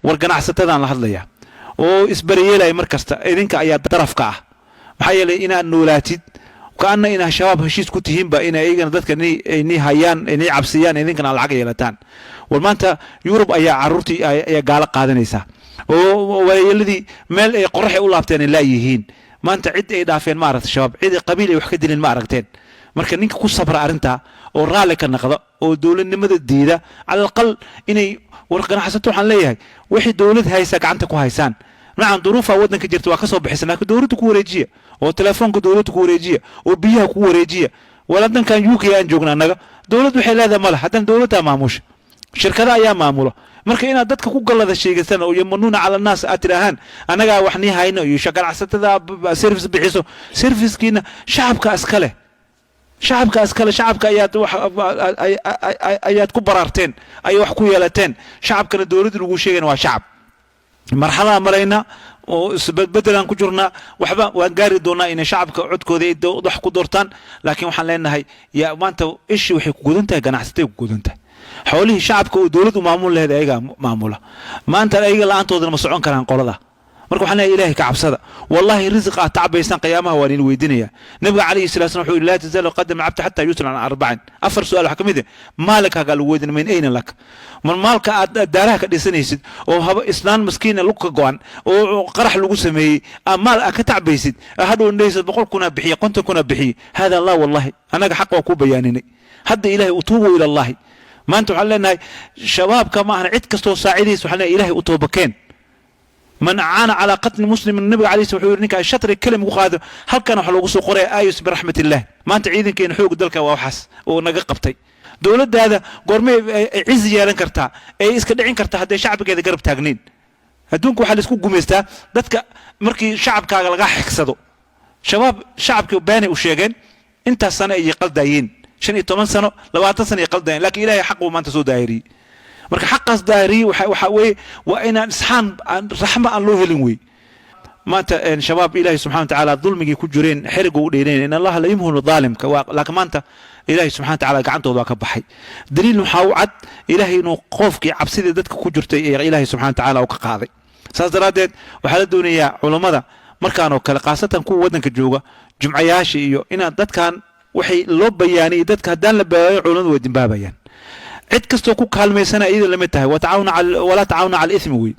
War ganacsatadaan la hadlayaa oo isbariyeelaya mar kasta, idinka ayaa darafka ah. Maxaa yeelay inaad noolaatid kaana inaa Shabaab heshiis ku tihiinba, ina iyagana dadka ni hayaan, ni cabsiyaan, idinkana lacag yeelataan. War maanta Yurub ayaa caruurtii ayaa gaalo qaadanaysaa oo waayeeladii meel ay qoraxay u laabteen ay laayihiin. Maanta cid ay dhaafeen ma aragta Shabaab, cid qabiil ay wax ka dilin ma aragteen. Marka ninka ku sabra arrintaa oo raalli ka naqda oo dowladnimada diida, cala alaqal inay, war ganacsato waxaan leeyahay, wixii dowlad haysa gacanta ku haysaan. Nacam, duruufa waddanka jirta waa ka soo bixisa, laakiin dowladda ku wareejiya oo telefoonka dowladda ku wareejiya oo biyaha ku wareejiya. Wadankan UK aan joogna annaga dowlad waxay leedahay male, haddana dowladdaa maamusha, shirkada ayaa maamulo. Marka inaad dadka ku gallada sheegaysaan oo يمنون على الناس aad tidhaahaan annagaa wax nii hayno iyo ganacsatada service bixiso, servicekiina shacabka iska leh, shacabka iskale. Shacabka ayaad ku baraarteen, ayay wax ku yeelateen. Shacabkana dowladda lagu sheegayna waa shacab. Marxaladaan marayna oo isbedbedelaan ku jirnaa, waxba waan gaari doonaa inay shacabka codkooda ay wax ku doortaan. Laakiin waxaan leenahay, yaa maanta ishi waxay ku gudan tahay ganacsatay ku gudan tahay. Xoolihii shacabka oo dowladdu maamul lahayd ayagaa maamula maanta, ayaga la-aantoodana ma socon karaan qolada. Marka waxaan leeyahay, Ilaahay ka cabsada. Wallahi risiq aad tacbaysaan qiyaamaha waa idin weydiinaya. Nabiga calayhi salatu wasalam wuxuu yidhi: لا تزول قدم عبد حتى يسأل عن أربع. Afar su'aal waxaa ka mid ah maalkaagaa lagu weydiin: من أين لك. Mar maalka aad daaraha ka dhisanaysid oo haba islaan maskiina lug ka go'an oo qarax lagu sameeyey maal aad ka tacbaysid, hadhow ndhaysid 100,000 bixiye, 50,000 bixiye. هذا الله wallahi annaga xaq waa kuu bayaaninay. Hadda Ilahay وتوبوا إلى الله. Maanta waxaan leenahay shabaabka ma ahna, cid kastoo saacidaysa waxaan leenahay, Ilaahay u toobakeen. من أعان على قتل مسلم, nabiga alayhi wuxuu yidhi ninka shatri kalim ku qaado, halkan waxa loogu soo qoraya آيس من رحمة الله. Maanta ciidankeena xoog dalka waa waxaas oo naga qabtay. Dowladdaada goormay cizi yeelan kartaa, ay iska dhicin kartaa, hadday shacbigeeda garab taagnayn? Adduunka waxaa laisku gumaystaa dadka markii shacabkaaga lagaa xigsado. Shabaab shacabkii beenay u sheegeen, intaas sano ayay qaldaayeen, 15 sano, 20 sano ay qaldayeen, laakiin Ilahay xaq uu maanta soo daahiriyey. Marka xaqaas daahiriyey waxa weeye waa inaan isxaan aan raxmo aan loo helin wey. Maanta shabaab Ilaahay subxana wa tacaala dulmigii ku jireen xeriga u dheerayn, إن الله لا يمهل ظالمka, laakiin maanta Ilaahay subxana wa tacaala gacantooda waa ka baxay. Daliil waxaa u cad Ilaahay inuu qoofkii cabsidii dadka ku jirtay ee Ilaahay subxana wa tacaala uu ka qaaday. Saas daraaddeed waxaa la doonayaa culummada markaan oo kale, khaasatan kuwa waddanka jooga, jumcayaasha iyo inaad dadkan waxay loo bayaaniyay. Dadka haddaan la bayaayo, culummadu way dimbaabayaan. Cid kastoo ku kaalmaysana iyada lamid tahay. ولا تعاونوا على الإثم wey.